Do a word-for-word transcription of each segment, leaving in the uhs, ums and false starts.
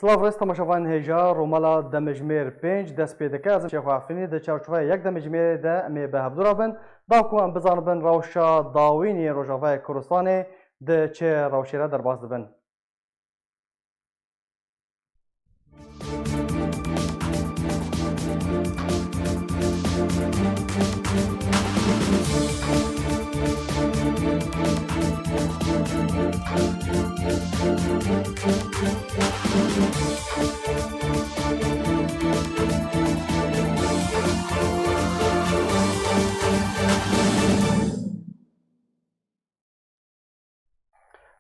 Silav rêz temaşevanên hêja, Romela demijmêr pênc dest pê dike. Ez im Şêxo Efînî, di çarçoveya yek demijmêrê de em ê bi hevdû re bin. Da ku em bizanibin rewşa dawîn yên Rojavayê Kurdistanê di çi rewşê re derbas dibin.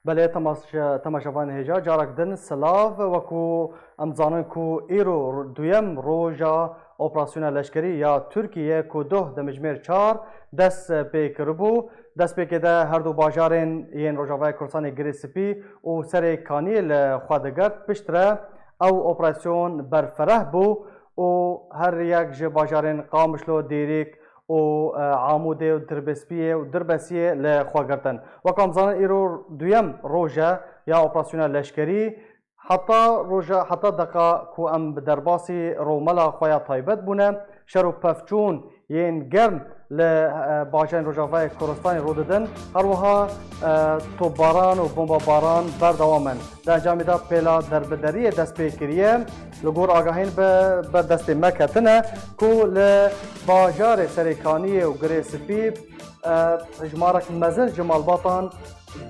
Belê, temaşe-, temaşevanên hêja, carek din silav. Wekû em zanin ku îro duyem roja operasyona leşkerî ya Tirkiyê ku doh demijmêr çar dest pê kiribû. Destpêkê de her du bajarên yên Rojavayê Kurdistanê Girê Spî û Serê Kaniyê li xwe digirt. Piştre ew operasyon berfereh bû û her yek ji bajarên Qamişlo, Dêrîk, û, e, Amûdê û Dirbespiyê û Dirbesiyê li xwe girtin. Wek em zanin, îro duyem roj e ya operasyona leşkerî. Heta roja, heta deqa ku em bi derbasî Romela xwe ya taybet bûne, şer û pevçûn yên germ li, e, bajarên Rojavayê Kurdistanê rû didin. Her wiha, e, topbaran û bombabaran berdewam in. Di encamê de pêla derbederiyê dest pê kiriye. Li gor agahiyên bi ber destê me ketine ku li bajarê Serêkaniyê û Girê Spî, e, hejmarek mezin ji malbatan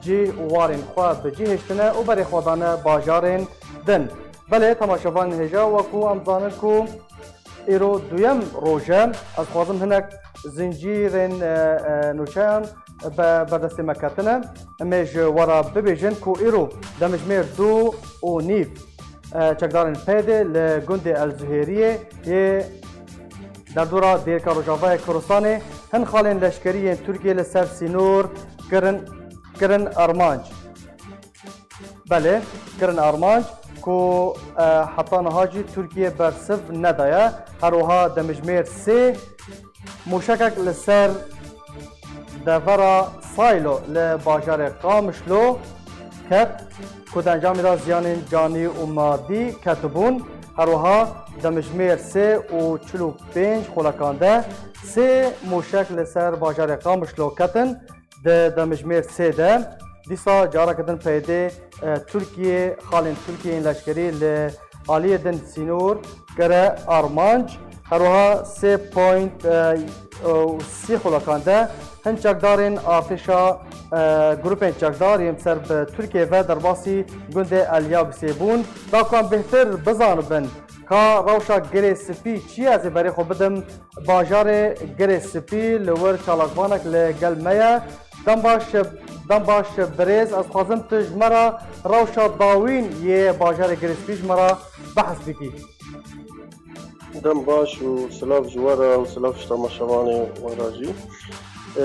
cih û warên xwe bi cih hiştine û berê xwe dane bajarên din. Belê, temaşevanên hêja, wekû em zanin ku îro duyem roj e. Ez dixwazim hinek zincîrên, e, e, nûçeyan bi ber destê me ketine. Em ê ji we re bibêjin ku îro demijmêr du û nîv, e, çekdarên PYDê li gundê El Zuhêriyê yê derdora Dêrika Rojavayê Kurdistanê hin xalên leşkerî yên Tirkiyê li ser sînor kirin, kirin armanc. Belê, kirin armanc ku, e, heta niha jî Tirkiye bersiv nedaye. Her wiha demijmêr sê mûşekek li ser devera Saylo li bajarê Qamişlo ket ku di encamê de ziyanên canî û madî ketibûn. Her wiha demijmêr sê û çil û pênc xolekan de sê mûşek li ser bajarê Qamişlo ketin. Di demijmêr sê de dîsa careke din PYDê, e, Tirkiyê, xalên Tirkiyê yên leşkerî li aliyê din sînor kire armanc. Her wiha sê point sî xulekan de hin çekdarên artêşa, e, grûpên çekdar yên ser bi Tirkiyê ve derbasî gundê Elyabisê bûn. Da ku em bêhtir bizanibin ka rewşa Girê Spî çi ye, ez ê berê xwe bidim bajarê Girê Spî. Li wir çalakvanek li gel me ye. Dem baş, dem baş birêz, ez dixwazim tu ji me re rewşa dawîn yê bajarê Girê Spî ji me re behs bikî. Dem baş û silav ji we re û silav ji temaşevanê we re jî. E,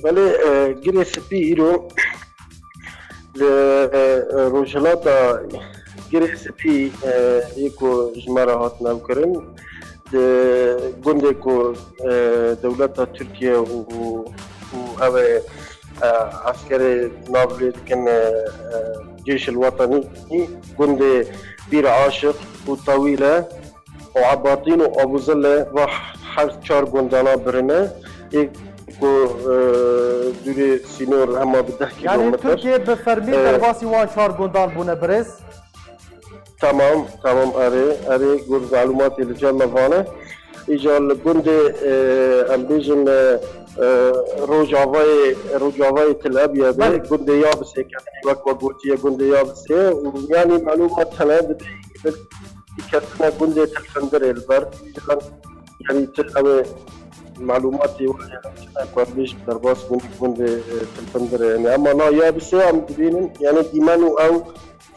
belê, e, Girê Spî îro li, e, rojhilata Girê Spî, e, yê ku ji me re hat navkirin, di gundê ku, e, dewleta Tirkiye û, û ew ê, e, eskerê nav lê dikin, e, e, Cêşil Wetenî, gundê Bîr Aşiq û Tewîl e. û Ebatîn û Abûzile va her çar gundana birine. Ê ku, e, dûrê sînor hema bi deh Yanî kîlometr. Tirkiye bi fermî E, derbasî wan çar gundan bûne birêz? Tamam, tamam, erê, erê, gur malûmatê li cem me vane. Îcar li gundê, e, em bêjin, e, e, Rojavayê, Rojavayê Til Ebyadê, Belê. Gundê Yabisê, ke wek we gotiye gundê Yabisê, û yanî malûmat hene, dibê ketine gundê Tilfindirê li ber. Yanî tu ew ê malûmatê were, em çi ne ku em bêjin derbas bûn gundê, e, Tilfindirê. Yanî ema na Yabisê em dibînin, yanî dîmen û ew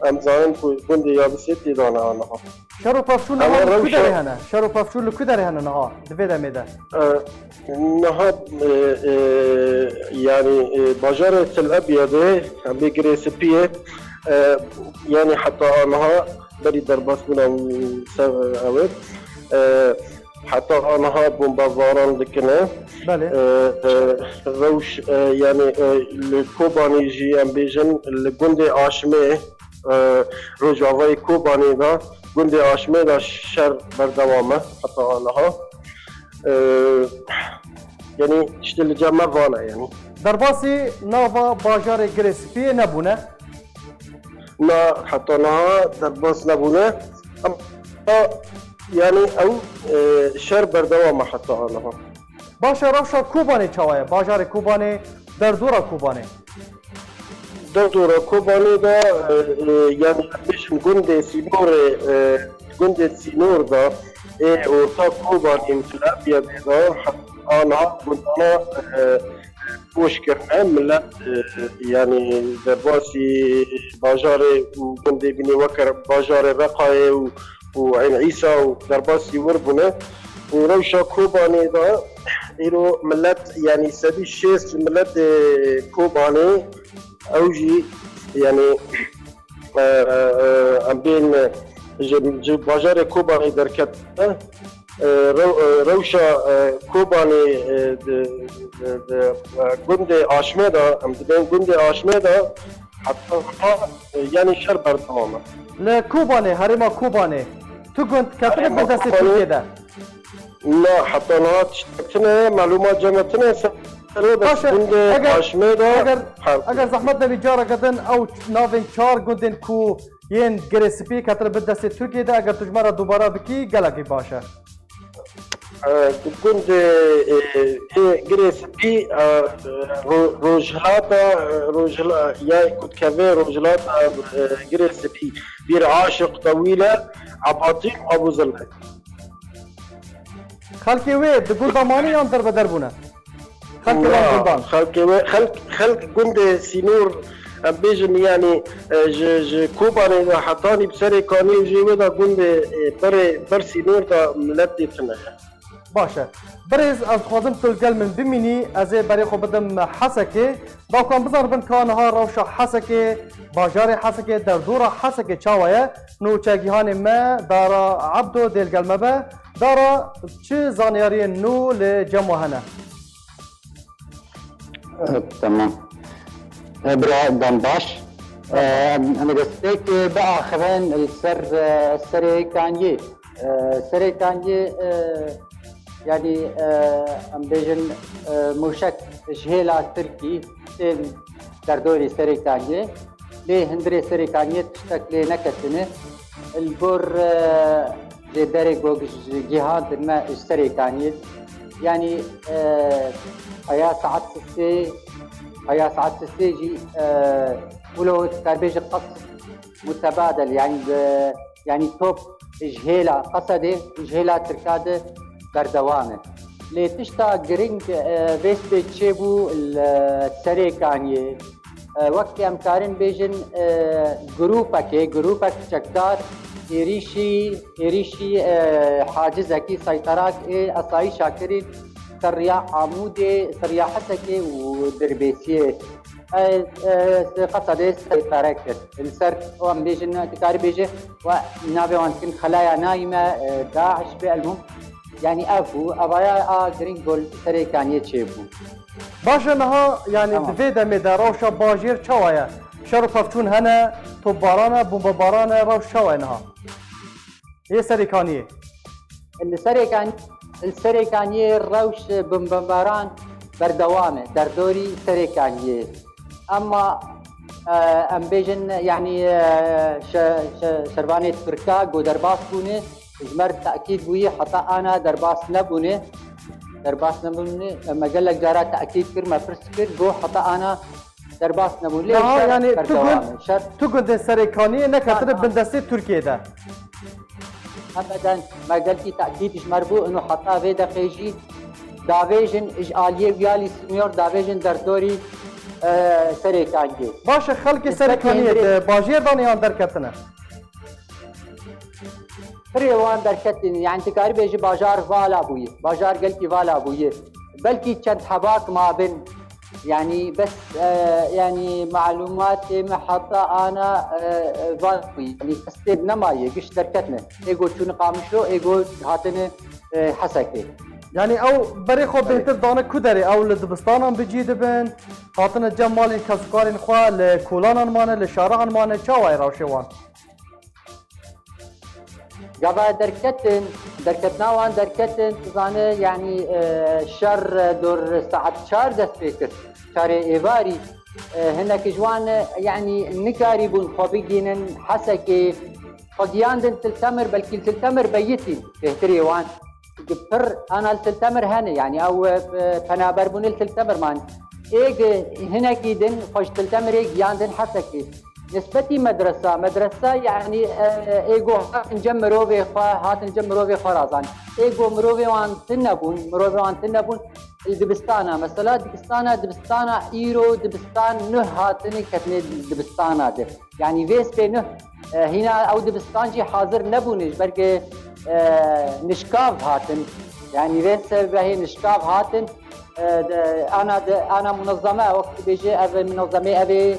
em zanin ku gundê Yabisê tê de ne aniha. Şer û pevçûn Ama niha li ku rewşa derê hene? Şer û pevçûn li ku derê hene niha di vê demê de? E, niha, e, e, yanî, e, bajarê Til Ebyadê, em bê Girê Spiyê, e, yanî heta aniha berî derbasbûna ser ew ê, e, heta aniha bombebaran dikine. Belê. E, e, rewş, e, yanî, e, li Kobanî jî em bêjin, li gundê Aşmê, e, Rojavayê Kobanê de, gundê Aşmê de şer berdewam e heta aniha. E, Yanî tiştê li cem me vane yanî. Derbasî nava bajarê Girê Spiyê nebûne? Na, heta niha derbas nebûne. Ama yanî ew, e, şer berdewam e heta aniha. Baş e, rewşa Kobanê çawa ye? Bajarê Kobanê, derdora Kobanê? Derdora Kobanê de, e, e, yanî bêjin gundê sînorê, e, gundê sînor de, ê orta Kobanê û Til Ebiyedê de, aniha gundana, e, boş kirine, millet, e, yanî derbasî bajarê û gundê bînî weke bajarê Reqayê û, û Eyn Îsa û derbasî wir bûne. Û rewşa Kobanê de îro millet, yanî sedî şêst milletê Kobanê, ew jî, yanî, e, e, em bên, e, ji, ji bajarê Kobanê derketine. E, rew-, e, rewşa, e, Kobanê, e, di, di, di, e, gundê Aşmê de, em dibên gundê Aşmê de, heta, heta, e, yanî şer berdewam e. Li Kobanê, herêma Kobanê, tu gund ketine bin destê Tirkiyê de? Na, heta niha tiştek tune ye, melûmat cem me tune ye, ser wê bes gundê Aşmê de. Eger, eger zehmet nebî, careke din ew navên çar gundên ku yên Girê Spî ketine bin destê Tirkiyê de, eger tu ji me re dubara bikî, gelekî baş e. E, gundê, e, ê Girê Spî, e, ro-, rojhilata, e, rojhila-, ya ku dikeve rojhilata, e, Girê Spî, Bîr Aşiq, Tewîle, Ebatî û Ebûzille. Xelkê wê di gunda mane yan derbeder bûne? Xelkê wan gundan? Xelkê wê, xelk, xelk gundê sînor, em bêjin, yanî, e, ji, ji Kobanê de hetanî bi Serê Kaniyê û jê wê de gundê, e, berê, ber sînor de milet tê tune ye. Baş e. Birêz, ez dixwazim tu li gel min bimînî, ez ê berê xwe bidim Hesekê. Dawkan bizanibin ka niha rewşa Hesekê, bajarê Hesekê, derdora Hesekê çawa ye? Nûçegîhanê me, Dara Ebdo dê li gel me be. Dara, çi zanyariyên nû li cem we hene? E, tamam. E, bira, dem baş. E, em, em destpêk, e, biaxivin li ser, e, Serê Kaniyê. E, Serê Kaniyê, e, yanî, e, em bêjin, e, mûşek ji hêla Tirkî tên derdorê Serê Kaniyê. Lê hundirê Serê Kaniyê tiştek lê neketine. Li gor, e, jêderê ku ji gihandin me ji Serê Kaniyê. Yanî, e, heya saet sisê, heya saet sisê jî, e, wilo dikar bêje qesd mutebadel, yanî, e, yanî top ji hêla Qesedê û ji hêla Tirka de berdewam e. Lê tişta giring, e, vê sibê çêbû li Serê Kaniyê. E, wekî em karin bêjin, e, grûpekê, grûpek çekdar êrîşî, êrîşî, e, hacizekî, seyterak ê esayîşa kirî ser riya Amûdê, ser riya Hesekê û Dirbêsiyê. E, e, Qesedê seytere kir. Li ser, em bêjin, dikarî bêje, we navê wan dikin Xelaya Nayîme, e, Daiş bê, elmûm. Yanî ev bû, evaya a giring gol Serê Kaniyê çêbû. Baş e, niha, yanî, tamam, di vê demê de rewşa bajêr çawa ye? Şer û pevçûn hene, topbaran e, bombebaran e, rewş çawa ye niha? Yê Serê Kaniyê. Li Serê Kan-, li Serê Kaniyê rewş bombebaran berdewam e, derdorî Serê Kaniyê. Ema, e, em bêjin, yanî, e, şe-, şe-, şervanê Tirka ku derbas bûne, ji me re tekîd bûye, heta ana derbas nebûne. Derbas nebûne, me gelek cara tekîd kir, me pirs kir, got heta ana derbas nebûn. Lê niha, şer yanî, tu berdewam gund, e. Şer tu gundên Serê Kaniyê neketine, ha, ha, bin destê Tirkiyê de. Ebeden, me gelkî tekîd ji me re bû, û heta vê deqê jî davêjin ji aliyê Wiyalî Senior, davêjin derdorî, e, Serê Kaniyê. Baş e, xelkê Serê Kaniyê di bajêr de ne yan derketine? Pirê wan derketin, yanî dikarî bêjî bajar vala bûye, bajar gelkî vala bûye. Belkî çend hebak mabin, yanî bes, e, yanî malûmatê me heta ana, e, e, van bûye. Yanî destê nemaye, giş derketine. Ê go çûne Qamişlo, ê go hatine, e, Hesekê. Yani ew berê xwe bêhtir dane ku derê? Ew li dibistanan bi cî dibin, hatine cem malên kesûkarên xwe, li kolanan mane, li şarihan mane, çawa ye rewşê wan? Gava derketin, derketina wan derketin, tu zane, yanî, e, şer, e, dor saet çar dest pê kir, çarê êvarî. E, hinek ji wan, e, yanî nikarîbûn xwe bigihînin Hesekê, xwe giyandin Til Temir, belkî li Til Temir beyitîn bêhtirê wan. Pir ana li Til Temir hene, yanî ew, e, penaberbûnê li Til Temir man. Êg hinekî din xwe ji Til Temirê giyandin Hesekê. Nisbetî medresa, medresa, yanî, e, ê go hatin cem mirovê xwe, hatin cem mirovê xwe razan. Ê go mirovê wan tune bûn, mirovê wan tune bûn li dibistana. Mesela dibistana, dibistana îro dibistan nuh hatine ketine dibistana de. Yanî vê spê nuh, e, hîna ew dibistan jî hazir nebûne ji ber ke, e, nişkav hatin. Yanî vê sebehê nişkav hatin, e, de, ana de, ana munezeme, wek dibêje ev munezemê ev ê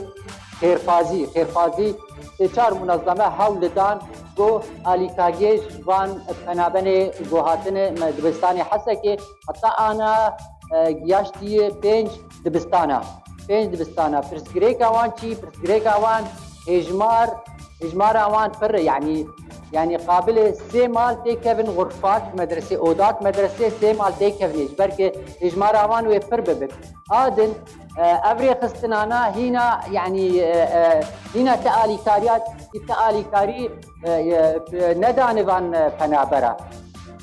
xêrxwazî, xêrxwazî sê çar munezeme hewl didan ku alîkariyê ji van penabenê ku hatine me dibistanê Hesekê, heta ana, e, giyaştiye pênc dibistana. Pênc dibistana. Pirsgirêka wan çi? Pirsgirêka wan hêjmar, hêjmara wan pir e. Yanî, yanî qabilê sê mal têkevin xurfat medresê, odat medresê sê mal têkevin. Ji ber ke hêjmara wan wê pir bibin. A din, e, ev rêxistinana hîna, yanî, e, e, hîna ti alîkariya, ti alîkarî, e, e, nedane van, e, penabera.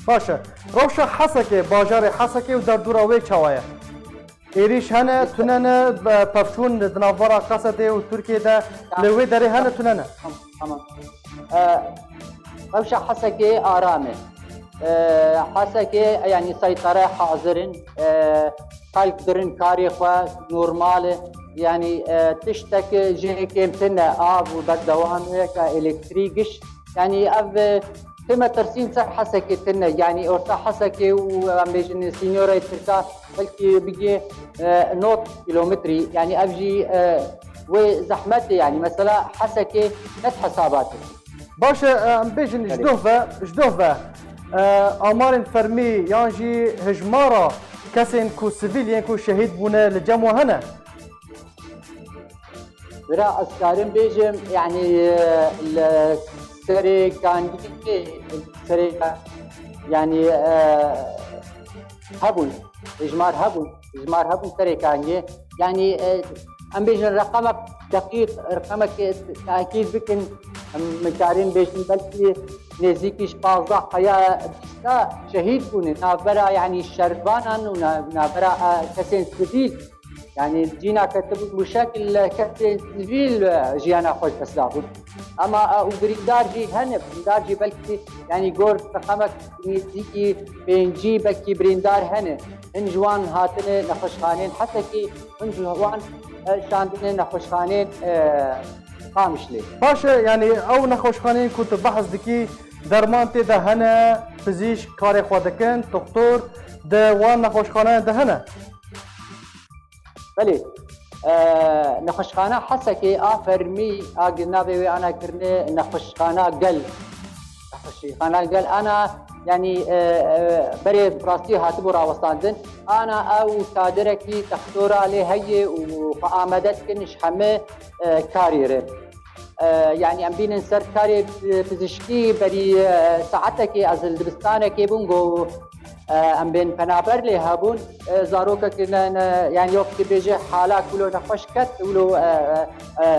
Baş e. Rewşa Hesekê, bajarê Hesekê û derdora wê çawa ye? Êrîş hene, tune ne, be-, pevçûn di navbera Qesedê û Tirkiyê de li wê derê hene, tune ne? Tamam, tamam. E, rewşa Hesekê aram e. E, Hesekê, yanî seytere hazir in. E, xelk dirin karê xwe normal e. Yanî, e, tiştek jê kêmtir ne, av û berdewam e, ka elektrîk giş. Yanî ev, e, Ti metirsîn ser Hesekê tune, yanî orta Hesekê û, em bêjin, sînyorayê Tirka belkî bigê, e, nod kîlometrî, yanî ev jî, e, wê zehmet e, yanî mesela Hesekê net hesabat e. Baş e, em bêjin ji Belê. doh ve, ji doh ve, e, amarên fermî yan jî hejmara kesên ku sivîl yên ku şehîd bûne li cem we hene? Bira, ez karim bêjim, yanî, e, li serê kangê, serê, yanî, e, hebûn, hejmar hebûn, hejmar hebûn serê kangê. Yanî, e, em bêjin reqemek deqîq, reqemek tekîd bikin, em karin bêjin belkî nêzîkî ji pazdeh heya bîsta şehîd bûne. Navbera, yanî şervanan û na-, navbera, e, kesên sivîl. Yanî cîna ketibûn mûşek li kesên sivîl, e, jiyana xwe ji dest dabûn. Ema, e, û birîndar jî hene, birîndar jî belkî, yanî gor reqemek nêzîkî pêncî belkî birîndar hene. Hin ji wan hatine nexweşxaneyên Hesekê, hin ji wan, e, şandine nexweşxaneyên, e, Qamişlê. Baş e, yanî ew nexweşxaneyên ku tu behs dikî, derman tê de hene, pizîşk karê xwe dikin, doktor di wan nexweşxaneyan de hene? Belê. E, nexweşxana Hesekê a fermî, a gi-, navê wê ana kirine nexweşxana Gel. Nexweşxana Gel ana, yanî, e, e, berê rastî hatibû rawestandin. Ana ew kadirekî textora lê heye û xwe amade dikin ji hemî, e, karê re. E, yanî em bînin ser karê, e, pizîşkî berî, e, saetekê ez li dibistanekê bûm, got, e, em bên penaber lê hebûn. E, zarokekî ne, ne, yanî yok dibêje hala ku lo nexweş ket, wilo, e, e, e,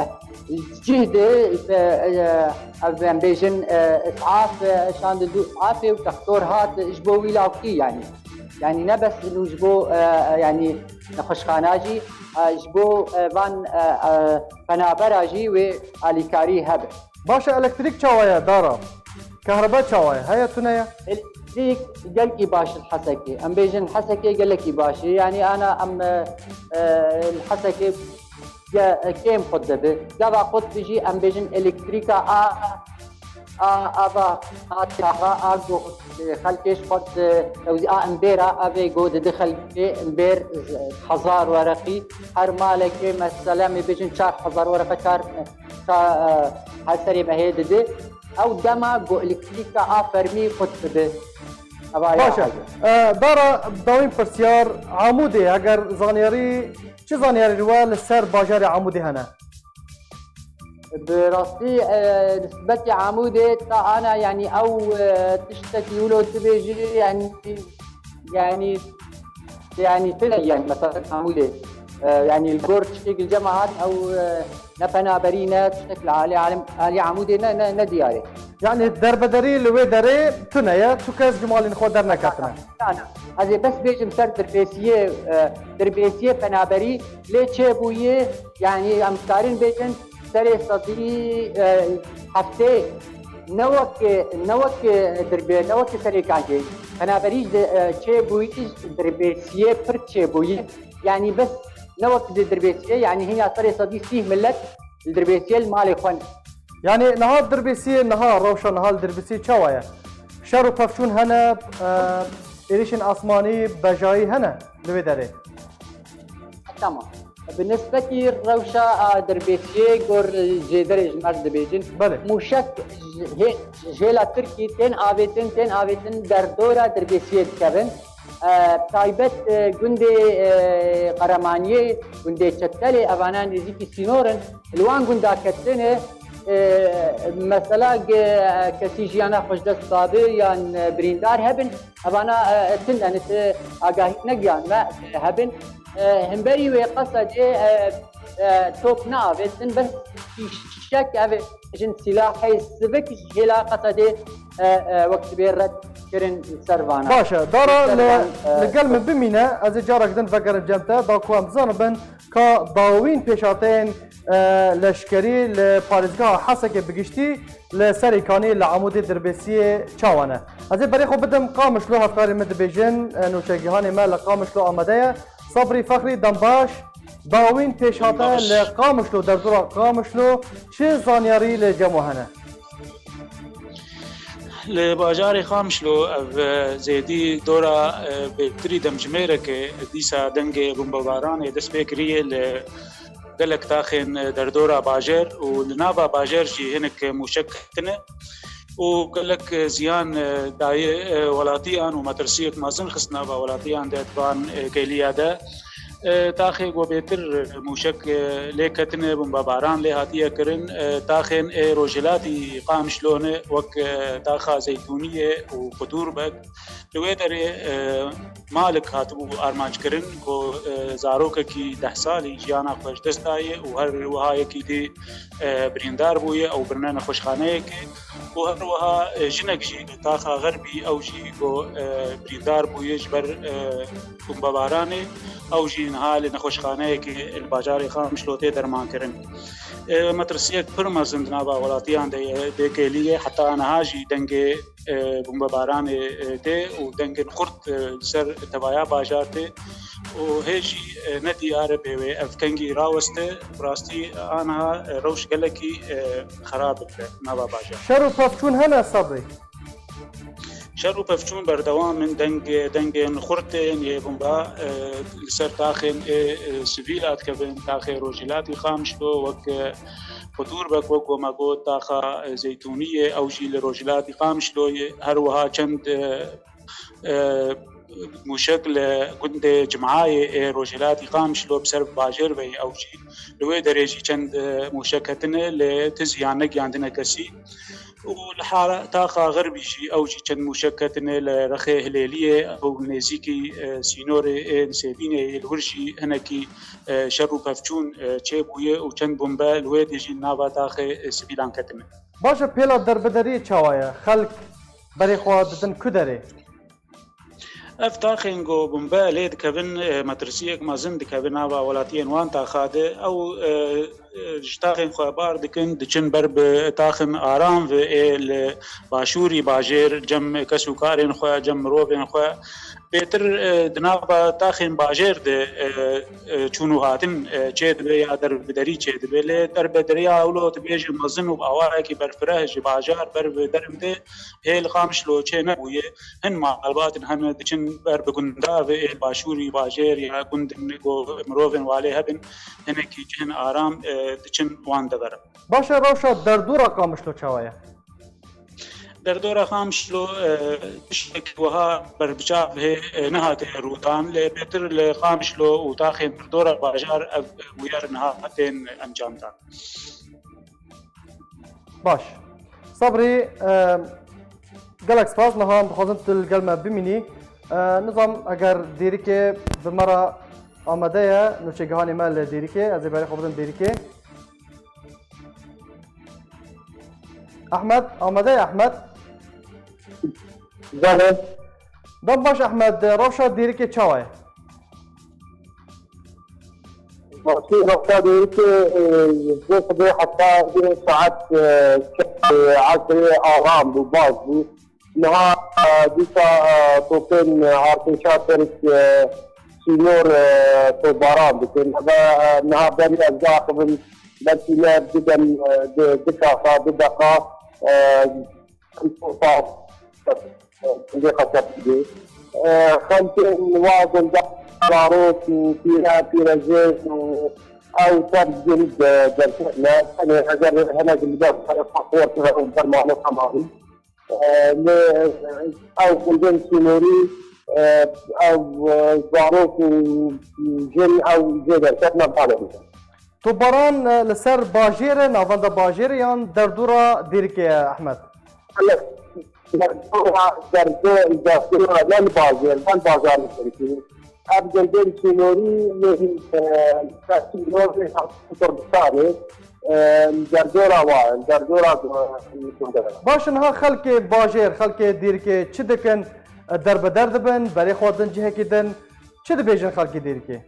cih de, e, e, ev em bêjin, e, isaf, e, şandin dû isafê û textor hat ji bo wî lawkî yanî. Yanî ne bes nû ji bo, e, e, yanî nexweşxana jî, e, ji bo, e, van, e, e, penabera jî wê alîkarî hebe. Baş e, elektrîk çawa ye dara? Kehrebe çawa ye? Heye tune ye? Elektrîk gelkî baş li Hesekê. Em bêjin Hesekê gelekî baş e. Yanî ana em, e, e, li Hesekê ge-, kêm xwe dibe. Gava xwe dibe jî em bêjin elektrîka a, a, ava, a, a, a, go, xelkê ji xwe di, tewzî a imbêra, evê go didi xelkê imbêr hezar wereqî. Her malekê mesela em ê bêjin çar hezar wereqe, çar, çar, e, her serê mehê didi. Ew dema go elektrîka a fermî qut dibe. Ev aya Baş e. heye. E, Dara, dawîn pirsyar, Amûdê, heger zanyarî, çi zanyarî li we li ser bajarê Amûdê hene? Bi rastî, e, nisbetî Amûdê ta ana, yanî ew, e, tiştekî wilo tu bêjî, yanî, yanî, yanî tune, yanî mesela Amûdê, e, yanî li gor tiştekî li cema hat ew, e, ne penaberî ne tiştek li alî alim, alî Amûdê ne, ne, ne diyar e. Yanî derbederî li wê derê tune ye, tu kes ji malên xwe derneketine. Na, na. Ez ê bes bêjim ser Dirbêsiyê, e, Dirbêsiyê penaberî lê çêbûyî, yanî em dikarin bêjin serê sedî, e, heftê ne wek, ne wek, e, Dirbê, ne wek Serêkancê. Penaberî ji, e, çêbûyî ji Dirbêsiyê pir çêbûyî. Yanî bes ne wek di Dirbêsiyê, yanî hîna serê sedî sîh millet li Dirbêsiyê li malê xwe ne. Yanî niha Dirbêsiyê, niha rewşa niha li Dirbêsiyê çawa ye? Şer û pevçûn hene, e, êrişên asmanî, bejayî hene li wê derê? Tamam. Bi nisbetî rewşa a Dirbêsiyê gor jêderê ji me re dibêjin. Belê. Mûşek ji hê-, ji hêla Tirkî tên avêtin, tên avêtin derdora Dirbêsiyê dikevin. E, taybet, e, gundê, e, Qeremaniyê, gundê Çetelê, evana nêzîkî sînor in. Li wan gunda ketine, e, mesela ge-, kesî jiyana xwe ji dest dabe yan, e, birîndar hebin, evana, e, tune ne, tu agahî negiyan me, e, hebin. E, hemberî wê Qesedê, e, e, top neavêtin, bes fîşek ev jin sîlahê sivik ji hêla Qesedê, e, e, wek dibê red kirin ser vana. Baş e, Dara, Ser li, van, e, li gel min bimîne, ez ê carek din vegerim cem te, da ku em bizanibin ka dawîn pêşhateyên, e, leşkerî li parêzgeha Hesekê bi giştî, li Serêkanî, li Amûdê, Dirbêsiyê çawa ne. Ez ê berê xwe bidim Qamişlo, hevkarê min dibêjin, e, nûçegihanê me li Qamişlo amade ye. Sabrî Fexrî, dem baş. Dawîn pêşhate Dem baş. li Qamişlo, derdora Qamişlo çi zanyarî li cem we hene? Li bajarê Qamişlo ev, e, zêdî dora, e, bêtirî demjimêreke dîsa dengê bombebaranê dest pê kiriye li gelek taxên, e, derdora bajêr û li nava bajêr jî hinek mûşek ketine û gelek, e, ziyan, e, daye, e, welatiyan û metirsiyek mezin xist nava welatiyan de di van, e, kêliya de. E, taxê ku bêtir, e, mûşek, e, lê ketine, bombebaran lê hatiye kirin, e, taxên ê rojhilatî Qamişlo ne, wek, e, taxa Zeytûniyê û Qutûrbek. Li wê derê, e, malik hatibû armanc kirin ku, e, zarokekî deh salî jiyana xwe ji dest daye û her wiha yekî dî, e, birîndar bûye, ew birine nexweşxaneyekê û her wiha, e, jinek jî li taxa Xerbî, ew jî ku, e, birîndar bûye ji ber, e, bombebaranê, ew jî niha li nexweşxaneyekê li bajarê Qamişlo tê dermankirin. E, metirsiyek pir mezin di nava welatiyan de ye, bê kêlî ye, heta niha jî dengê, e, bombebaranê, e, tê û dengên xurt, e, li ser tevaya bajar tê û hê jî, e, ne diyar e bê wê ev kengî raweste. Bi rastî aniha, e, rewş gelekî, e, xerab dibe nava bajar. Şer û pevçûn hene Sebrî? Şer û pevçûn berdewam in, deng, dengên xurt tên yê bomba, e, li ser taxên ê, e, sivîla dikevin, taxê rojhilatî Qamişlo wek, e, Qutûrbek, wek ku me got, taxa, e, Zeytûniyê, ew jî li rojhilatî Qamişloyê, her wiha çend, e, e, mûşek li gundê Cimayê ê rojhilatî Qamişlo bi ser bajêr ve ye, ew jî li wê derê jî çend, e, mûşek ketine, lê ti ziyan negiyandine kesî. Û li hara taxa Xerbî jî ew jî çend mûşek ketine li rexê Hilêliyê, ew nêzîkî, e, sînorê ê Nisêbînê yê li wir jî hinekî, e, şer û pevçûn, e, çêbûye û çend bombe li wê dê jî nava taxê, e, sivîlan ketine. Baş e, pêla derbederiyê çawa ye? Xelk berê xwe didin ku derê? Ev taxên ku bombe lê dikevin, e, metirsiyek mezin dikeve nava welatiyên wan taxa de. Ew, e, e, ji taxên xwe bar dikin, diçin ber bi taxên aram ve ê li başûrî bajêr, cem kes û karên xwe, cem mirovên xwe. Bêtir, e, di nava taxên bajêr de, e, e, çûn û hatin, e, çêdibe ya derbederî çêdibe. Lê derbederiya ewlo dibêje mezin û bi awayekî berfireh ji bajar ber bi derm de hê li Qamişlo çê nebûye. Hin malbatên hene diçin ber bi gundavê ê başûrî bajêr ya gundin ku mirovên walê hebin, hinekî cihên aram, e, diçin wan deverin. Baş e, rewşa derdora Qamişlo çawa ye? Derdora Qamişlo, e, tiştek wiha berbiçav hê, e, nehate rûdan, lê bêtir li Qamişlo û taxên derdora bajar ev bûyer niha tên encamdan. Baş. Sabrî, e, gelek spas, niha em dixwazin tu li gel me bimînî. E, nizam eger Dêrikê bi me re amade ye, nûçegihanê me li Dêrikê, ez ê berê xwe bidim Dêrikê. Ehmed, amade ye Ehmed? Belê. Dem baş Ehmed, rewşa Dêrikê çawa ye? Rastî rewşa Dêrikê, e, ji xwedê heta vê saet, e, çar, e, esrê aram bû, baş bû. Niha, e, dîsa, e, topên artêşa Tirk, e, sînor, e, topbaran dikin. Ve, e, niha berî ez biaxivim, belkî ne du dem, e, du, du saeta, du deqa, e, topa, e, lê qesebiye. E, xelkên wa gunda, zarok û pîre, pîrejên û ew ser gund, e, derketine. Tenê eger hinek li ber xwe xort ve û bermane tamamî. E, lê, e, ew gundên sînorî, e, ew, e, zarok û jin ew jê derketine bale bike. Topbaran, e, li ser bajêr e, navenda bajêr e yan derdora Dêrikê ye, Ehmed? Derdora, derdora, derdora ne li bajêr, ne li bajarê Dêrikê. Ev gundên sînorî yên, e, sînorê Kurdistanê, e, derdora wa, derdora, e, gundê. Baş e, niha xelkê bajêr, xelkê Dêrikê çi dikin? Derbeder dibin, berê xwe din cihekî din. Çi dibêjin xelkê Dêrikê?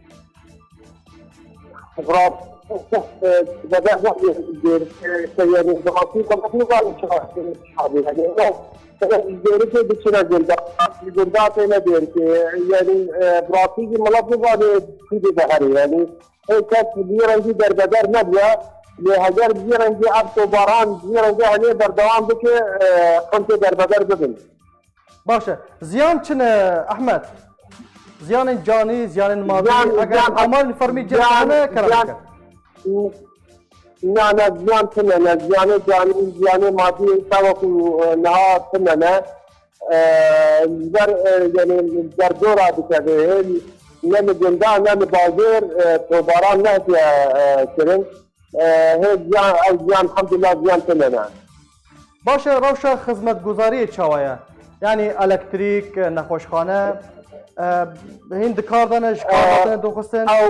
Rast, e, Dêrikê, e, yanî, bi rastî xwe nizanim çi, çi yanî, Dêrikê diçine gunda, gunda têne Dêrikê. Yanî, e, bi rastî jî milet nizane kû dê de herê. Yanî, hê kes bi vî rengî derbeder nebiya. Lê heger bi vî rengî ev tobaran, bi vî rengî hene berdewam bike, e, xelkê derbeder bibin. Baş e. Ziyan çi ne, Ehmed? Ziyanên canî, ziyanên madî, Ziyan, eger ziyan, amarên fermî cem ziyan, hene, kerem ziyan. bike. Na, na, ziyan tune ne, ziyanê canî, ziyanê madî, ta wekû, e, niha tune ne. E, li ber, e, yanî derdora dikeve, ne li gunda, ne li bajêr, e, tobaran nehatiye, e, kirin. E, hê ziyan, ew ziyan, elhamdulillah, ziyan tune ne. Baş e, rewşa xizmetguzariyê çawa ye? Yanî elektrîk, nexweşxane, e, hîn di kar de ne, ji kar hatine doxistin? Ew,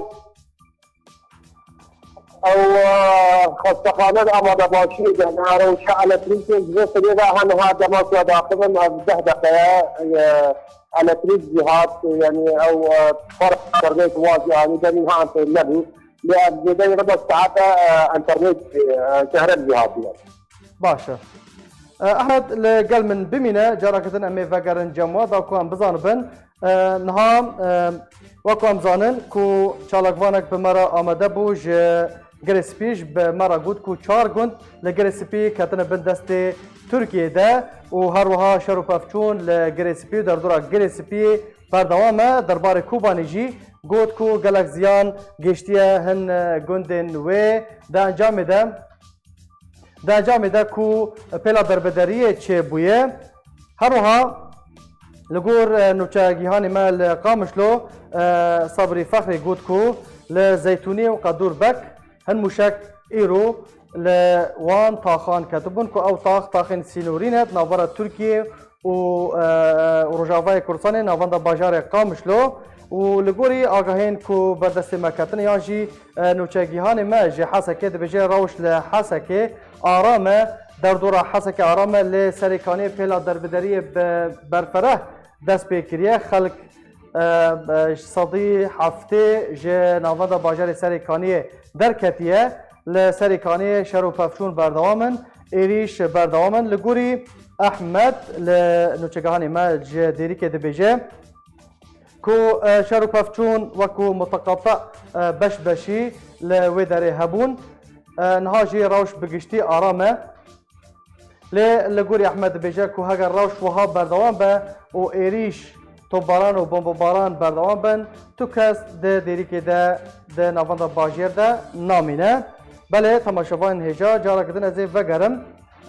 ew, e, xestexane di amadebaşiyê de ne, rewşa elektrîkê ji vê xwedê ve heniha dema ku ez axivim, ev deh deqe ye, e, elektrîk jî hat, yanî ew, e, xwe re internêt wa jî anî, demî ha em pê nebû. Lê ev zêde yê bes saete, e, internêt, e, kehreb jî hatiye. Baş e. E, Ehmed, li gel min bimîne, careke din em ê vegerin cem we, da ku em bizanibin. E, niha, e, wek ku em zanin ku çalakvanek bi me re amade bû ji Girê Spî, ji bi me re got ku çar gund li Girê Spî ketine bin destê Tirkiyê de û her wiha şer û pevçûn li Girê Spî û derdora Girê Spî berdewam e. Derbarê Kobanê jî got ku gelek ziyan gihiştiye hin, e, gundên wê. Di encamê de, di encamê de ku pêla derbederiyê çêbûye. Her wiha li gor, e, nûçegîhanê me li Qamişlo, e, Sabrî Fexrê got ku li Zeytûnî û Qedûr Bek hin mûşek îro li wan taxan ketibûn ku ew tax taxên sînorî ne di navbera Tirkiyê û, e, Rojavayê Kurdistanê navenda bajarê Qamişlo û li gorî agahên ku berdestê me ketine yan jî, e, nûçegîhanê me ji Hesekê dibêje rewş li Hesekê aram e, derdora Hesekê aram e, lê Serê Kaniyê pêla derbederiyê bi berfereh dest pê kiriye. Xelk, e, e, ji sedî heftê ji navenda bajarê Serê Kaniyê derketiye. Li Serê Kaniyê şer û pevçûn berdewam in, êrîş berdewam in. Li gorî Ehmed li nûçegehanê me ji Dêrikê dibêje ku, e, şer û pevçûn wekû muteqate, e, beş beşî li wê derê hebûn. E, niha jî rewş bi giştî aram e. Lê li gorî Ehmed dibêje ku heger rewş wiha berdewam be û êrîş, topbaran û bombebaran berdewam bin, tu kes di Dêrikê de, di navenda bajêr de namîne. Belê, temaşevanên hêja, careke din ez ê vegerim.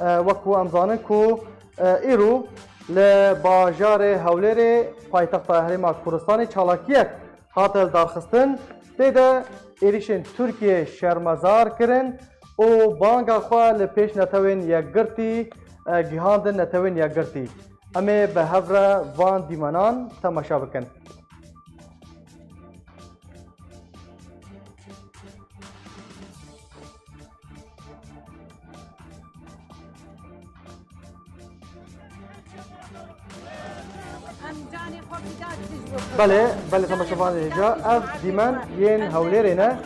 E, wek ku em zanin ku, E, îro li bajarê Hewlêrê, paytexta Herêma Kurdistanê, çalakiyek hate lidarxistin. Tê de êrîşên Tirkiyê şermezar kirin û banga xwe li pêş Netewên Yekgirtî, e, gihandin Netewên Yekgirtî. Em ê bi hev re van dîmenan temaşe bikin. Belê, belê, temaşevanê hêja, ev dîmen yên Hewlêrê ne.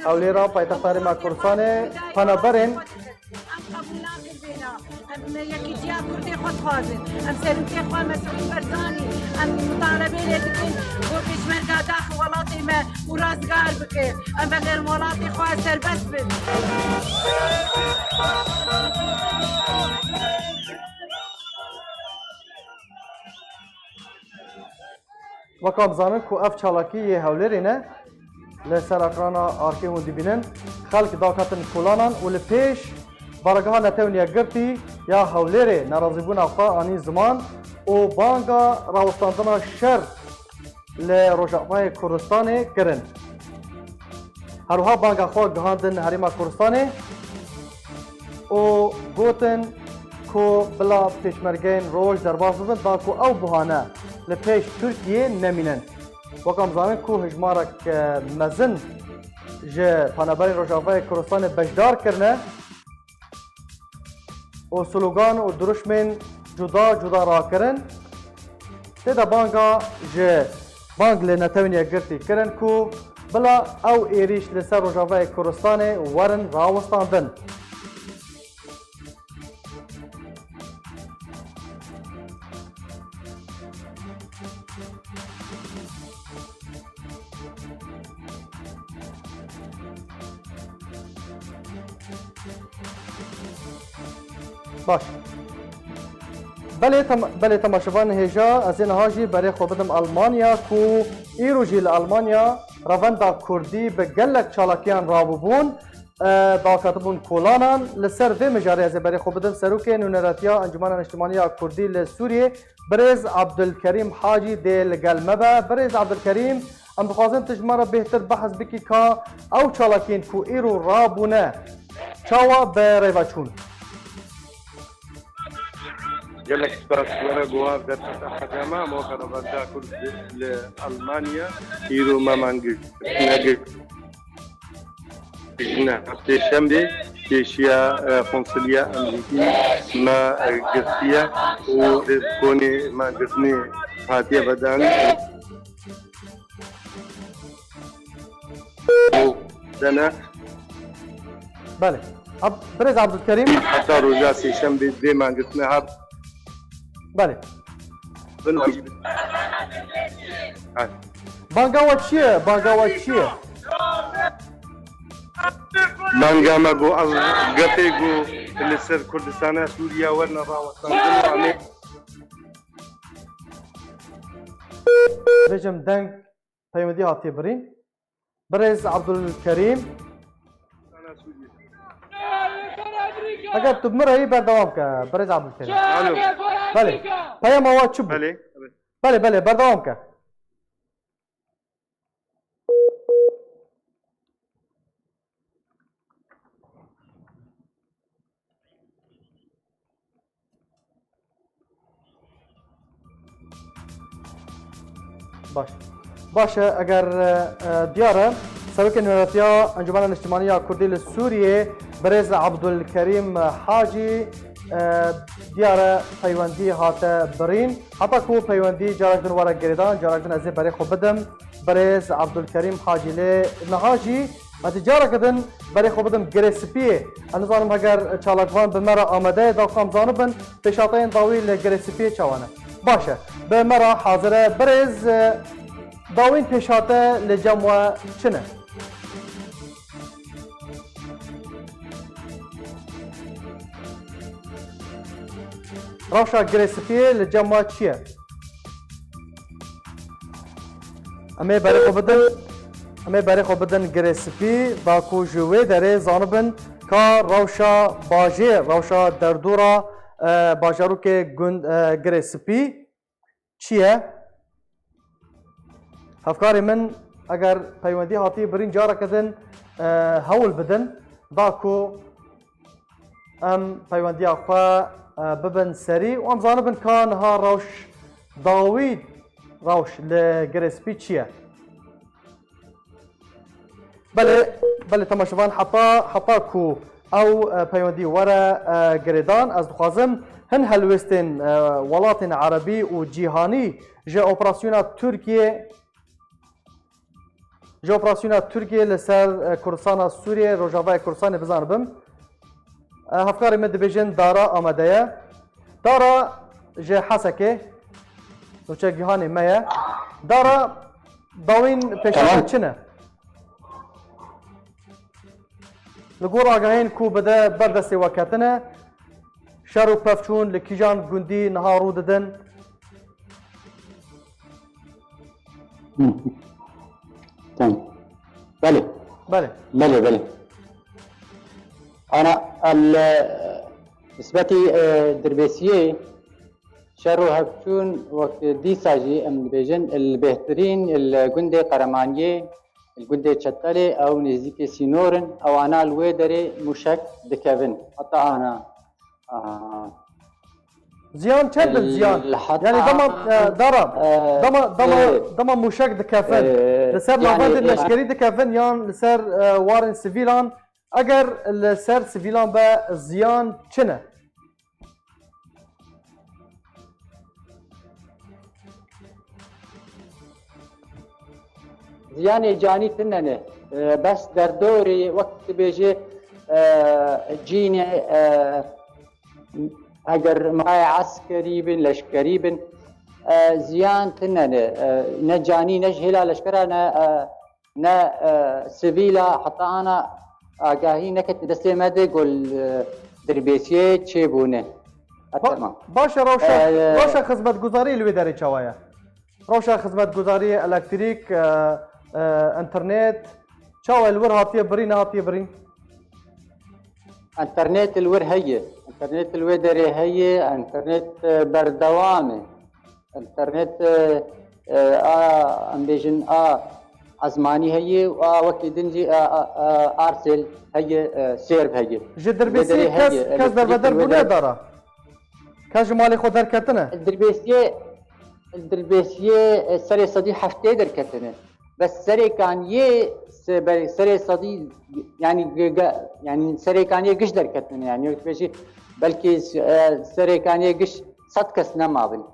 Hewlêra paytexta Herêma Kurdistanê, penaberên Em qebûl nakin vêna. Em yekîtiya Kurdê xwe dixwazin. Em serokê xwe Mesûd Barzanî, em mutalebê lê dikin ku pêşmerga daxi welatê me û razgar bike. Em vegerin welatê xwe serbest bin. Wek em zanin ku ev çalakî yê Hewlêrê ne, li ser ekrana arkê hûn dibînin, xelk daketin kolanan û li pêş Baregeha Netewên Yekgirtî ya Hewlêrê nerazîbûna xwe anî ziman û banga rawestandina şer li Rojavayê Kurdistanê kirin. Her wiha banga xwe gihandin Herêma Kurdistanê û gotin ku bila pêşmergeyên roj derbas bibin, da ku ew buhane li pêş Tirkiyê nemînin. Wek em zanin ku hejmarek, e, mezin ji penaberên Rojavayê Kurdistanê beşdar kirine û slogan û dirûşmên cuda cuda rakirin. Tê de banga ji, bang li Netewên Yekgirtî kirin ku bila ew êrîş li ser Rojavayê Kurdistanê werin rawestandin. Baş. Belê, tem-, belê temaşevanên hêja, ez ê niha jî berê xwe bidim Almanya ku îro jî li Almanya revenda kurdî bi gelek çalakiyan rabûbûn, e, daketibûn kolanan. Li ser vê mijarê ez ê berê xwe bidim serokê nûneretiya Encûmena Niştimaniya Kurdî li Sûriyê, Birêz Abdulkerîm Hacî dê li gel me be. Birêz Abdulkerîm, em dixwazin tu ji me re bêhtir behs bikî ka ew çalakiyên ku îro rabûne çawa bi rê ve çûn? Gelek spas ji we re ku ev derfeta hejama, em weke revenda Kurd li Almanya îro me mangirtine girt. Jina sêşemê pêşiya, e, Konsiliya Amerîkî me, e, girtiye û rêzkonê me girtinê hatiye vedan. Û dene. Belê. Ab-, Birêz Abdulkerîm. Heta roja sêşemê vê mangirtine hat. Belê. Bin. Banga we çi ye? Banga we çi ye? Banga me got, ev gefê got li ser Kurdistana Sûriya werine rawestandin û em ê Bêjim deng peywendî hatiye birîn. Birêz Abdulkerîm. Eger tu bi min re yî, berdewam ke, birêz Abdulkerîm. Alo. Belê. Peyama we çi bû? Belê. Belê, belê, berdewam ke. Baş. Baş e, eger, e, e, diyar e, Serokê Nûneretiya Encûmena Niştimanî ya Kurdî li Sûriyê, Birêz Abdulkerîm Hacî, e, diyar e peywendî hate birîn. Heta ku peywendî carek din were girêdan, carek din ez ê berê xwe bidim Birêz Abdulkerîm Hacî. Lê niha jî ez ê careke din berê xwe bidim Girê Spiyê. Ez nizanim heger çalakvan bi me re amade ye, da ku em zanibin pêşhateyên dawî li Girê Spiyê çawa ne. Baş e. Bi me re hazir e. Birêz, e, dawîn pêşhate li cem we çi ne? Rewşa Girê Spiyê li cem we çi ye? Em ê berê xwe bidin, em ê berê xwe bidin Girê Spî, da ku ji wê derê zanibin ka rewşa bajêr, rewşa derdora, e, bajarokê gund, e, Girê Spî çi ye? Hevkarê min, eger peywendî hatî birîn careke din, e, hewl bidin, da ku em peywendiya xwe, e, bibin serî û em zanibin ka niha rewş dawî rewş li Girê Spî çi ye? Belê, belê temaşevan, heta, heta ku ew, e, peywendî were, e, girêdan, ez dixwazim hin helwêstên, e, welatên erebî û cîhanî ji operasyona Tirkiyê, ji operasyona Tirkiyê li ser, e, Kurdistana Sûriyê, Rojavayê Kurdistanê bizanibim. E, hevkarê me dibêjin Dara amade ye. Dara ji Hesekê, nûçegihanê me ye. Dara, dawîn pêşiya Tamam. te çi ne? Li gor agahiyên ku bi de ber destê we ketine, şer û pevçûn li kîjan gundî niha rû didin? Tamam. Belê. Belê. Belê, belê. Ana, el, nisbetî, e, Dirbêsiyê, şer û hevçûn wek dîsa jî em dibêjin, li bêhtirîn, li gundê Qeremaniyê, li gundê Çetelê, ew nêzîkê sînor in, ewana li wê derê mûşek dikevin. Heta ana, aha. Ziyan çend in ziyan? Li heta, Yani dema, e, dara, e, dema, dema, e, dema mûşek dikevin, e, li ser yani, navendên e, leşkerî dikevin yan li ser, e, warên sivîlan? Eger li ser sivîlan be, ziyan çi ne? Ziyanê canî tune ne. E, bes derdorê, wek dibêje, e, cînê, e, eger mixayê eskerî bin, leşkerî bin, e, ziyan tune ne. E, ne canî, ne ji hêla leşkera, ne, e, ne, e, sivîla, heta ana agahî nekete destê me de ku li, e, Dirbêsiyê çêbûne. Ha, Ba- tamam. Baş e, rewşa, E, rewşa xizmetguzarî li wê derê çawa ye? Rewşa xizmetguzarî, elektrîk, e, e, înternet, çawa li wir hatiye birîn, nehatiye birîn? Înternet li wir heye. Înternet li wê derê heye, înternet, e, berdewam e. Înternet, e, e, a, em bêjin, a ezmanî heye û a wekî din jî, a, a, a, arsêl heye, e, sêrv heye. Ji Dirbêsiyê kes, kes derbeder bûne dara? Kes ji malê xwe derketine? Dirbêsiyê, Dirbêsiyê, e, serê sedî heftê derketine. Bes Serêkaniyê se-, be-, serê sedî, yani, ge-, ge-, yani Serêkaniyê giş derketine, yani, wek bêjî, belkî, e, Serêkaniyê giş sed kes nemabin.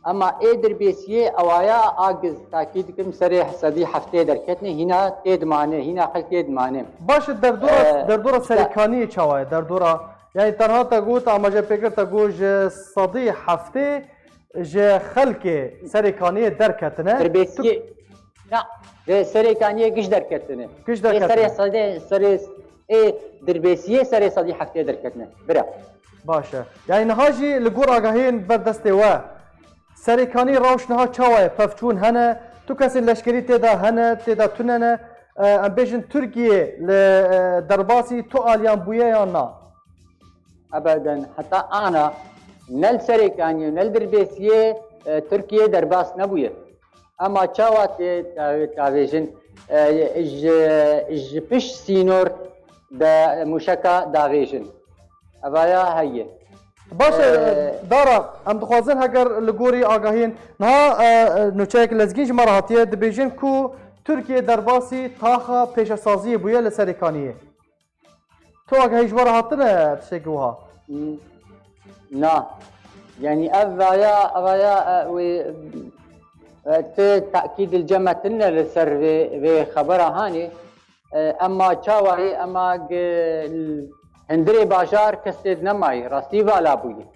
Ema ê Dirbêsiyê ewaya a giz, takî dikim, serê sedî heftê derketine, hîna tê dimane, hîna xelk tê dimane. Baş e, derdora, e, derdora Serêkaniyê çawa ye? Derdora, yani, tenha te got, amaje pê kir te got ji sedî heftê ji xelkê Serêkaniyê derketine. Dirbêsiyê, na, ji Serêkaniyê giş derketine. Giş derketine. Ê serê sedê, serê, ê Dirbêsiyê serê sedî heftê derketine. Bira. Baş e. Yani niha jî li gor agahiyên ber destê we, Serêkanî rewş niha çawa ye? Pevçûn hene? Tu kesên leşkerî tê de hene, tê de tune ne? E, em bêjin Tirkiye li, e, derbasî tu aliyan bûye yan na? Ebeden. Heta ana ne li Serêkaniyê, ne li Dirbêsiyê, e, Tirkiye derbas nebûye. Ema çawa tê, tê, tê avêjin, e, ji, ji pişt sînor de mûşeka davêjin. Evaya heye. Baş e, e, Dara, em dixwazin heger li gorî agahiyên niha, e, e, nûçeyek lezgîn ji me re hatiye, dibêjin ku Tirkiye derbasî taxa pêşesaziyê bûye li Serêkaniyê. Tu agahî ji we re hatine tiştekî wiha? Na. Yani ev vaya, evaya, e, wê, e, ti tekîd li cem me tune li ser vê, vê xebera hanê. E, ema çawa ye, ema gi-, hundirê bajar kes tê de nemayî, rastî vala bûye.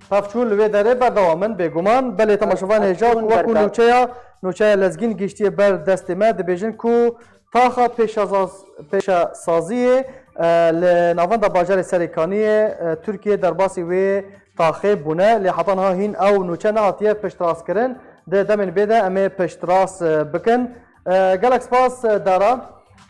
Pevçûn li wê derê berdewam in, bêguman. Belê temaşevan hêja ku wekû nûçeya, nûçeya lezgîn gihiştiye ber destê me, dibêjin ku taxa pêşazaz-, pêşesaziyê, e, li navenda bajarê Serêkaniyê, e, Tirkiye derbasî wê taxê bûne, lê heta niha hîn ew nûçe nehatiye piştrastkirin. Di demên bê de em ê piştrast, e, bikin. E, gelek spas, e, Dara.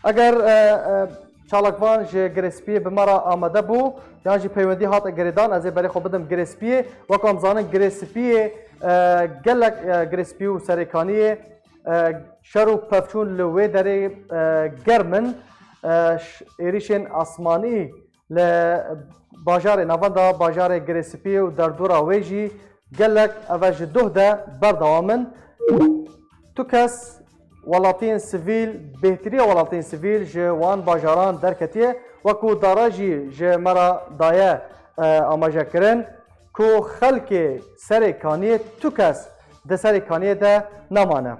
Eger, e, e, çalakvan ji Girê Spiyê bi me re amade bû, yan jî peywendî hate girêdan, ez ê berê xwe bidim Girê Spiyê. Wek em zanin, Girê Spiyê, e, gelek, e, Girê Spî û Serêkaniyê, e, şer û pevçûn li wê derê, e, germ in. E, ş-, êrîşên asmanî li bajarê, navenda bajarê Girê Spî û derdora wê jî gelek eve ji doh de berdewam in. Tu kes welatiyên sivîl, bêhtiriya welatiyên sivîl ji wan bajaran derketiye, wekû dara jî ji me re daye, e, amaje kirin ku xelkê Serê Kaniyê tu kes di Serê Kaniyê de nemane.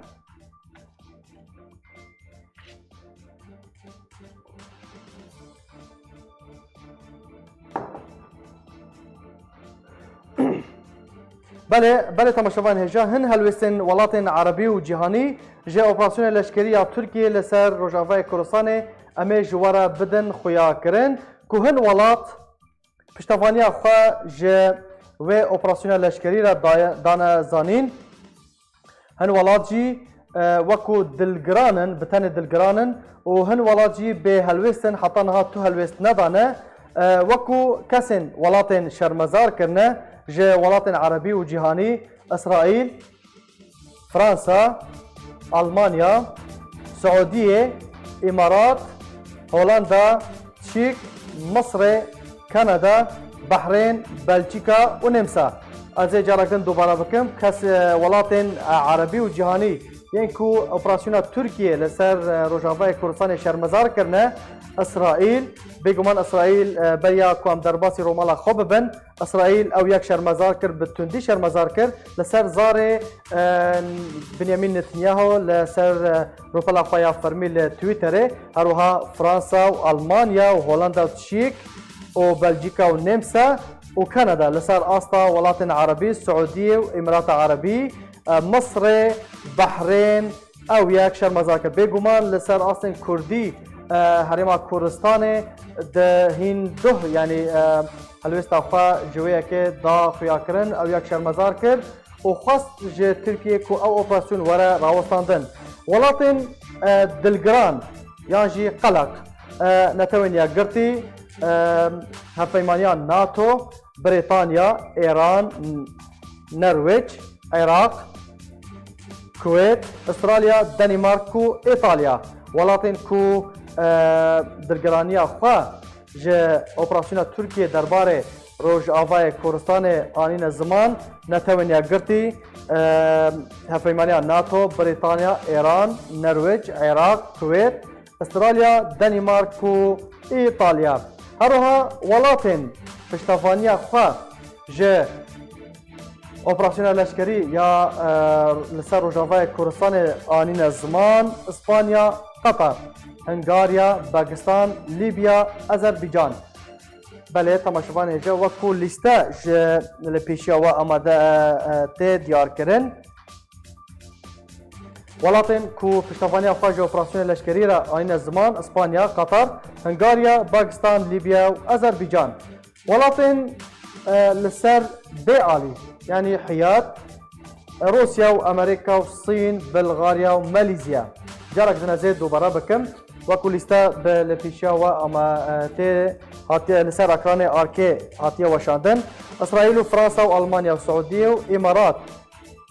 Belê, belê, temaşevan hêja, hin helwêstên welatên erebî û cîhanî ji operasyona leşkerî ya Tirkiyê li ser Rojavayê Kurdistanê em ê ji we re bidin xuya kirin ku hin welat piştevaniya xwe ji wê operasyona leşkerî re daye, dane zanîn. Hin welat jî, e, wekû dilgiran in, bi tenê dilgiran in û hin welat jî bê helwêst in, heta niha tu helwêst nedane. E, wekû kesên welatên şermezar kirine ji welatên erebî û cîhanî, Îsraîl, Fransa, Almanya, Siûdiyê, Îmarat, Holanda, Çîk, Misrê, Kanada, Behrên, Belçîka û Nemsa. Ez ê carek din dubare bikim, kes, e, welatên, e, erebî û cîhanî yên ku operasyona Tirkiyê li ser, e, Rojavayê Kurdistanê şermezar kirine, Îsraîl, bêguman Îsraîl, e, beriya ku em derbasî rûmala xwe bibin, Îsraîl ew yek şermezar kir, bi tundî şermezar kir, li ser zarê, e, Binyamîn Netanyahu li ser, e, rûpela xwe ya fermî li Twitterê, her wiha Fransa û Almanya û Holanda û Çîk û Belçîka û Nemsa û Kanada, li ser asta welatên Erebî, Siûdiyê û Îmirata Erebî, e, Misrê, Behrên, ew yek şermezar kir. Bêguman li ser astên Kurdî, e, Herêma Kurdistanê di hîn duh, yanî, e, helwêsta xwe ji wê yekê da xuyakirin, ew yek şermezar kir û xwest ji Tirkiyê ku ew operasyon were rawestandin. Welatên, e, dilgiran yan jî qelaq, e, Netewên Yekgirtî, e, Hevpeymaniya NATO, Brîtanya, Îran, N-, Nerwêc, Iraq, Kuwêt, Australya, Danimark û Îtalya. Welatên ku, e, dilgiraniya xwe ji operasyona Tirkiyê derbarê Rojavayê Kurdistanê anîne ziman, Netewên Yekgirtî, e, Hevpeymaniya NATO, Brîtanya, Îran, Nerwêc, Iraq, Kuwêt, Australya, Danimark û Îtalya. Her wiha welatên piştevaniya xwe ji operasyona leşkerî ya, e, li ser Rojavayê Kurdistanê anîne ziman, Îspanya, Qatar, Hungarya, Pakistan, Lîbya, Azerbaycan. Belê, temaşevanê hêja, wekû lîste ji li pêşiya we amade, e, tê diyarkirin. Welatên ku piştevaniya xwe ji operasyonê leşkerî re anîne ziman, Îspanya, Qatar, Hungarya, Pakistan, Lîbya û Azerbaycan. Welatên, e, li ser bê alî, yanî hiyat, Rûsya û Amerîka û Sîn, Bulgarya û Malîzya. Carek din ez ê dubare bikim. Wekû lîste bi li pêşiya we ama, e, tê hatiye li ser ekranê arkê hatiye weşandin. Îsraîl û Fransa û Almanya û Siûdiyê û Îmarat,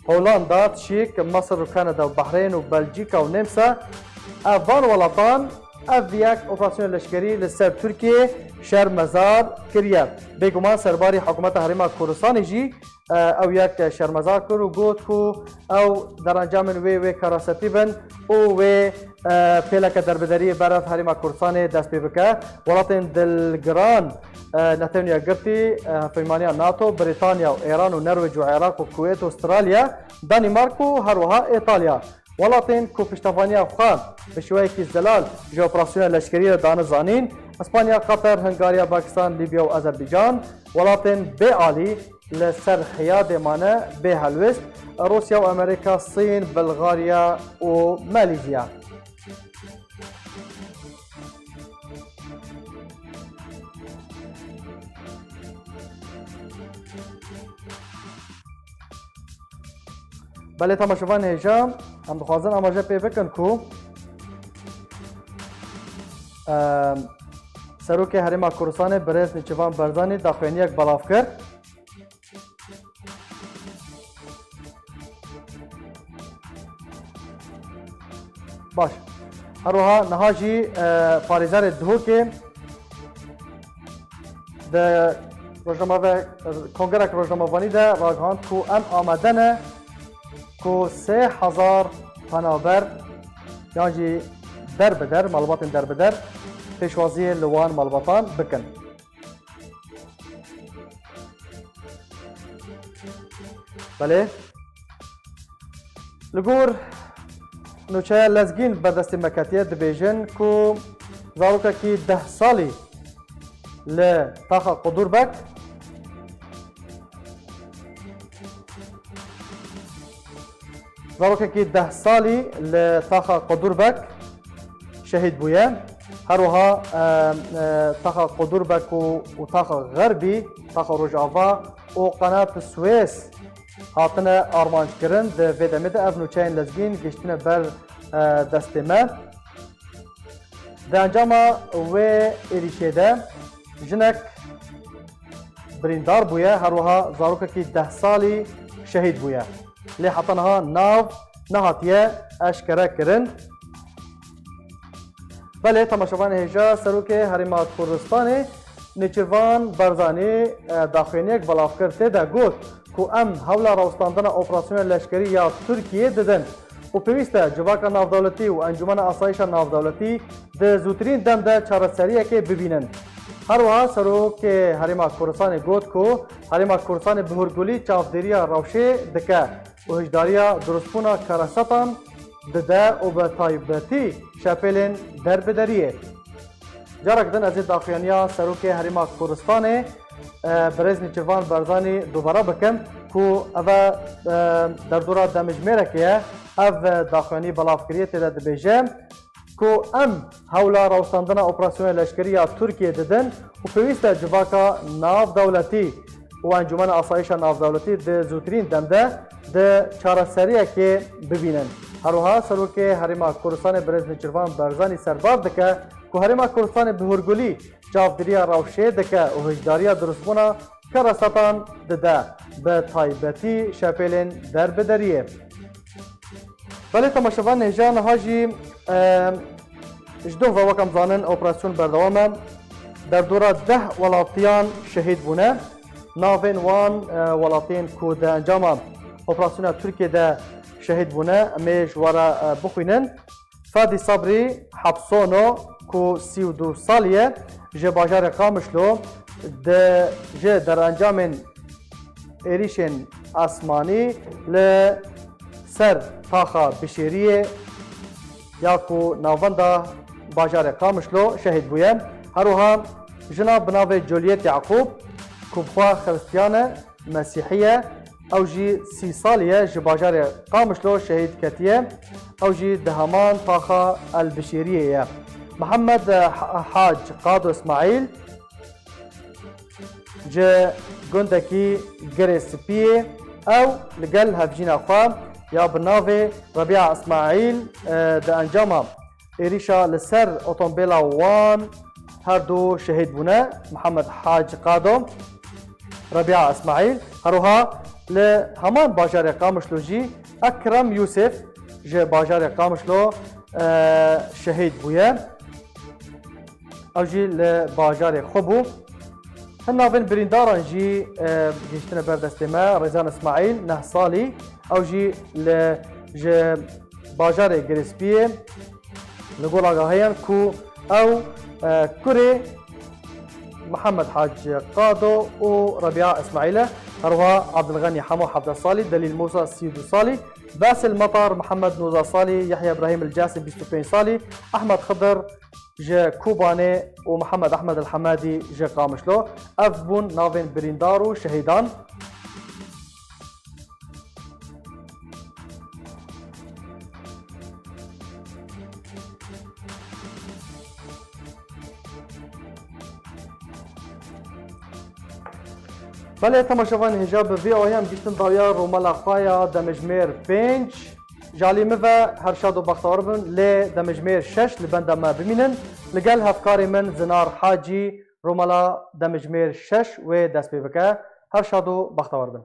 Holanda, Çîk, Misir û Kanada û Behrên û Belçîka û Nemsa, ev van welatan ev yek operasyona leşkerî li ser Tirkiyê şermezar kiriye. Bêguman serbarî hikûmeta Herêma Kurdistanê jî, e, ew yek şermezar kir û got ku ew derencamên wê wê karasetî bin û wê, e, pêleke derbideriyê berev Herêma Kurdistanê dest pê bike. Welatên dilgiran, e, Netewên Yekgirtî, e, Hevpeymaniya NATO, Brîtanya û Îran û Nerwêc û Iraq û Kuwêt û Australya, Danîmark û her wiha Îtalya. Welatên ku piştevaniya xwe bi şêweyekî zelal ji operasyona leşkerî re dane zanîn, Îspanya, Qatar, Hungarya, Pakistan, Lîbya û Azerbaycan. Welatên bê alî li ser hiyadê mane bê helwêst, Rûsya û Amerîka, Sîn, Bulgarya û Malîzya. Belê, temaşevan hêja, em dixwazin amaje pê bikin ku, e, Serokê Herêma Kurdistanê birêz Nêçîrvan Barzanî daxuyaniyek belav kir. Baş. Her wiha niha jî, e, parêzerê Duhokê di rojnameve-, kongerek rojnamevanî de ragihand ku em amade ne ku sê hezar penaber yan jî derbider, malbatên derbider pêşwaziyê li wan malbatan bikin. Belê. Li gor nûçeya Lezgîn berdestê me ketiye, dibêjin ku zarokekî deh salî li taxa Qudûrbek, zarokekî deh salî li taxa Qudûrbek şehîd bûye. Her wiha, e, e, taxa Qudûrbek û, û taxa Xerbî, taxa Rojava û Qenat Swês hatine armanckirin. Di vê demê de ev nûçeyên lezgîn gihiştine ber, e, destê me. Di encama wê êrîşê de jinek birîndar bûye, her wiha zarokekî deh salî şehîd bûye. Lê heta niha nav nehatiye eşkere kirin. Belê, temaşevanê hêja, Serokê Herêma Kurdistanê Nêçîrvan Barzanî, e, daxuyaniyek belav kir, tê de got ku em hewla rawestandina operasyona leşkerî ya Tirkiyê didin û pêwîst e civaka navdewletî û Encûmena Asayîşa Navdewletî di zûtirîn dem de çareseriyekê bibînin. Her wiha Serokê Herêma Kurdistanê got ku Herêma Kurdistanê bi hûrgulî çavdêriya rewşê dike û hişdariya durustbûna karesetan dide û bi taybetî şepêlên derbideriyê. Carek din ez ê daxuyaniya Serokê Herêma Kurdistanê, e, Birêz Nêçîrvan Barzanî dubare bikim ku ev e, derdora demjimêrekê ye. Ev, e, daxuyanî belav kiriye, tê de dibêje ku em hewla rawestandina operasyona leşkerî ya Tirkiyê didin û pêwîst e civaka navdewletî û Encûmena Asayîşa Navdewletî di zûtirîn dem de di çareseriyekê bibînin. Her wiha Serokê Herêma Kurdistanê Birêz Nêçîrvan Barzanî serbaz dike ku Herêma Kurdistanê bi hûrgulî çavdêriya rewşê dike û hişdariya durustbûna karesetan dide, bi taybetî şepêlên derbideriyê. Belê temaşevan, hêja niha jî, e, ji doh ve wek em zanin operasyon berdewam e. Derdora deh welatiyan şehîd bûne. Navên wan, e, welatiyên ku di encama operasyona Tirkiyê de şehîd bûne, em ê ji we re, e, bixwînin. Fadî Sabrî Hepsono ku sî û du salî ye, ji bajarê Qamişlo di, ji derencamên êrîşên esmanî li ser taxa Bişêriyê ya ku navenda bajarê Qamişlo şehîd bûye. Her wiha jina bi navê Juliet Yaqûb ku bi xwe Xiristiyan e, Mesîhî ye, ew jî sî salî ye, ji bajarê Qamişlo şehîd ketiye. Ew jî di heman taxa El Bişêriyê ye. Mihemed, eh, Hac Qado Îsmaîl ji gundekî Girê Spiyê, ew li gel hevjîna xwe ya bi navê Rebîa Îsmaîl, eh, di encama êrîşa li ser otomobêla wan her du şehîd bûne, Mihemed Hac Qado, Rebîa Îsmaîl. Her wiha li heman bajarê Qamişlo jî Ekrem Yûsif ji bajarê Qamişlo, e, şehîd bûye. Ew jî li bajarê xwe bû. Hin navên birîndaran jî, e, gihiştine ber destê me. Rêzan Îsmaîl, neh salî, ew jî li, ji bajarê Girêspiyê li gor agahiyan ku ew, e, kurê Mihemed Hac Qado û Rebîa Îsmaîl e. Her wiha Abdilxenî Hemo hevdeh salî, Delîl Mûsa sî û du salî, Basil Matar Mihemed nozda salî, Yehya Îbrahîm El Casim bîst û pênc salî, Ehmed Xidir ji Kobanê û Mihemed Ehmed El Hemedî ji Qamişlo. Ev bûn navên birîndar û şehîdan. Belê, temaşevan, hêja bi vî awayî em gihiştin dawiya rûmela xwe ya demjimêr pênc. Ji alî min ve her şad û bextewar bin, lê demjimêr şeş li benda me bimînin. Li gel hevkarê min Zinar Hacî, Romala demjimêr şeş wê dest pê bike. Her şad û bextewar bin.